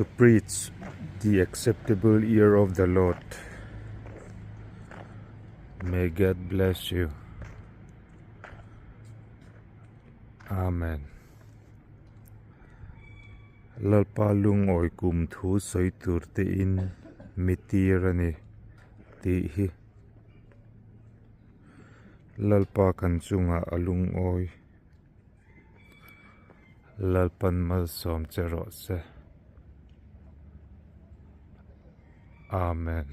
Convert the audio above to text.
To preach the acceptable year of the Lord. May God bless you. Amen. Lalpa lungawi kum thu sawi tur te in mi tir a ni tih hi Lalpa kan chungah a lungawi. Lalpan malsawm che rawh se. Amen.